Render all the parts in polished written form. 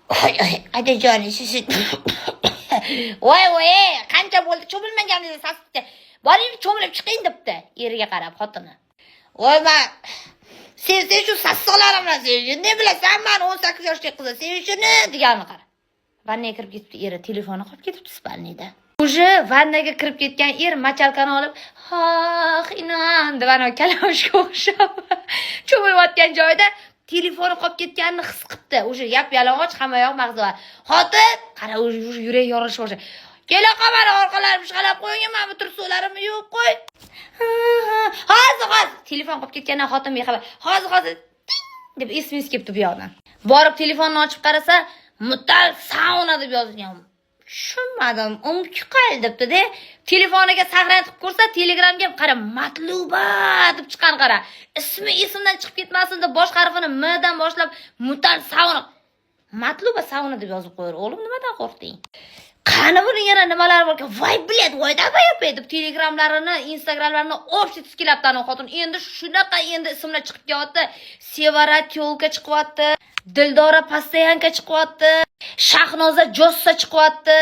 Adajon, siz, voy voy, qancha bo'ldi cho'milmaganingizda, sasibdi. Boring, cho'milib chiqing, debdi eriga qarab xotini. Voy, man sen shu sassiqlarim bilan sen ne bilasan, man 18 yoshli qiz, sen shuni deganini qara. Vannaga kirib ketibdi eri, telefoni qolib ketibdi спальный da. Уже vannaga kirib ketgan er мочалка ni olib, "Hoh, inon", deb anavi kalamushga o'xshab cho'milayotgan joyida telefoni qolib ketganini his qilibdi. Уже yap yalang'och, hamma yoq mag'zi bor. Xotin, qara, уже yuragi yorilish boshladi. "Kela qol, mani orqalarimni ishqalab qo'ying, mana bu trusiklarimni yuvib qo'y." "Hozir, hozir." Telefon qolib ketgandan xotin bexabar. "Hozir, hozir", deb SMS kelibdi bu yoqdan. Borib telefonni ochib qarasa, "Mutal sauna" deb yozilgan. "Tushunmadim, umki debdi-da. Telefoniga saqlanib ko'rsa, Telegramga, qara, "Matluba" deb chiqqan, qara. Ismi esimdan chiqib ketmasin deb bosh harfini M dan boshlab "Mutal sauna". "Matluba sauna" deb yozib qo'yar. O'g'lim, nimadan qo'rqding? Qani, buni yana nimalar bor ekan? "Voy, блядь, voy долбоёб", deb Telegramlarini, Instagramlarini общий titkilabdi anavi xotin. Endi shunaqa endi ismlar chiqib kelyapti. Sevara тёлка chiqyapti. Dildora постоянка chiqyapti. Shahnoza Jossa chiqyapti.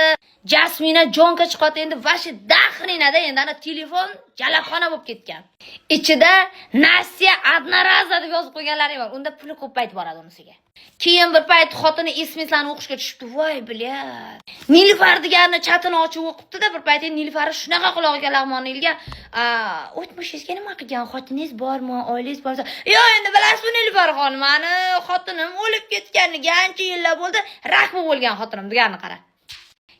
Jasmina Jonka chiqyapti. Endi вообще дохрена da, endi ana telefon jalabxona bo'lib ketgan. Ichida "Nastya однораза" deb yozib qo'yganlari bor. Unda puli ko'payib boradi unisiga. Keyin bir payt xotini SMSlarni o'qishga tushibdi. Voy, блядь. Nilufar deganni chatini ochib o'qibdi-da, bir payt Nilufar shunaqa qulog'iga lag'monni ilgan. "O'tmishingizga nima qilgan? Xotiningiz bormi? Oilangiz bormi?" "Yo'q, endi bilasizmi, Nilufar xonim, mani xotinim o'lib ketganiga ancha yillar bo'ldi, rak bo'lib o'lgan xotinim", deganini qara.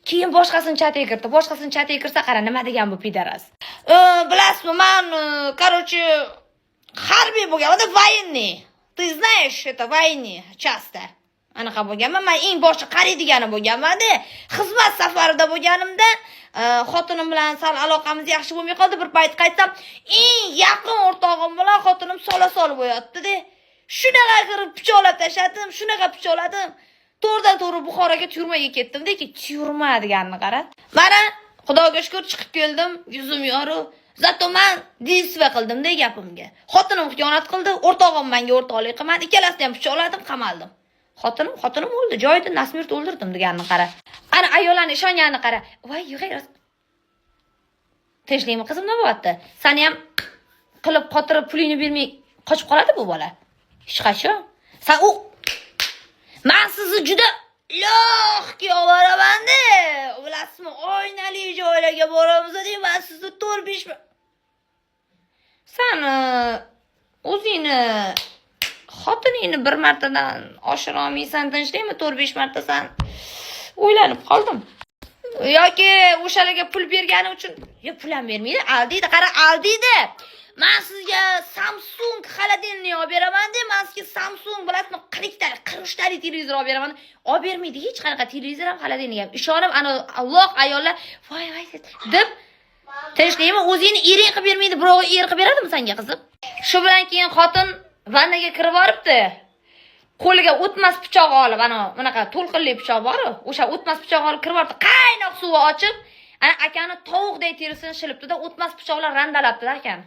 Keyin boshqasini chatiga kirdi. Boshqasini chatiga kirsa, qara, nima degan bu пидарас. "Bilasizmi, man, короче, harbiy bo'lganman, военный. Ты знаешь, это войне часто. Anaqa bo'lganman, man eng boshi qariydigani bo'lganman-da. Xizmat safarida bo'lganimda xotinim bilan sal aloqamiz yaxshi bo'lmay qoldi. Bir payt qaytsam, eng yaqin o'rtog'im bilan xotinim sola solib qo'yapti-da. Shunaqa qilib pichoqlab tashladim, shunaqa pichoqladim. To'g'ridan to'g'ri Buxoroga тюрьма ga ketdim-da, тюрьма deganini qara. Mana, Xudoga shukur, chiqib keldim, yuzim yorug'. Зато man действие qildim-da gapimga. Xotinim xiyonat qildi, o'rtog'im menga o'rtoqlik qilmadi, ikkalasini ham pichoqladim, qamaldim. Xotinim o'ldi, joyida насмерть o'ldirdim", deganini qara. Ana ayollarni ishonganini qara. Voy, yo'q, tinchlikmi, qizim, nima bo'lyapti? Sani ham qilib qotirib, pulingni bermay qochib qoladi bu bola. Hech qachon. San u man sizni juda лёгкий olib boraman-da. Bilasizmi, oynali joylarga boramiz, man sizni 4-5 San o'zingni xotiningni bir martadan oshira olmaysan, tinchlikmi? 4-5 marta san o'ylanib qoldim. Yoki o'shalarga pul bergani uchun, yo pul ham bermaydi, aldiydi, qara, aldiydi. "Man sizga Samsung холодильник olib beraman", de, "Man sizga Samsung, bilasizmi, 42 talik, 43 talik televizor olib beraman". Olib bermaydi hech qanaqa televizor ham, холодильник ham. Ishonib, ana Alloh ayollar, voy voy deb, tinchlikmi, o'zingni ering qilib bermaydi, birov er qilib beradimi senga, qizim? Shu bilan keyin xotin vannaga kirib boribdi. Qo'liga o'tmas pichoq olib, ana bunaqa to'lqinli pichoq bor-u, o'sha o'tmas pichoq olib kirib boribdi. Qaynoq suvi ochib, ana akani tovuqdek terisini shilibdi-da, o'tmas pichoq bilan randalabdi-da akani.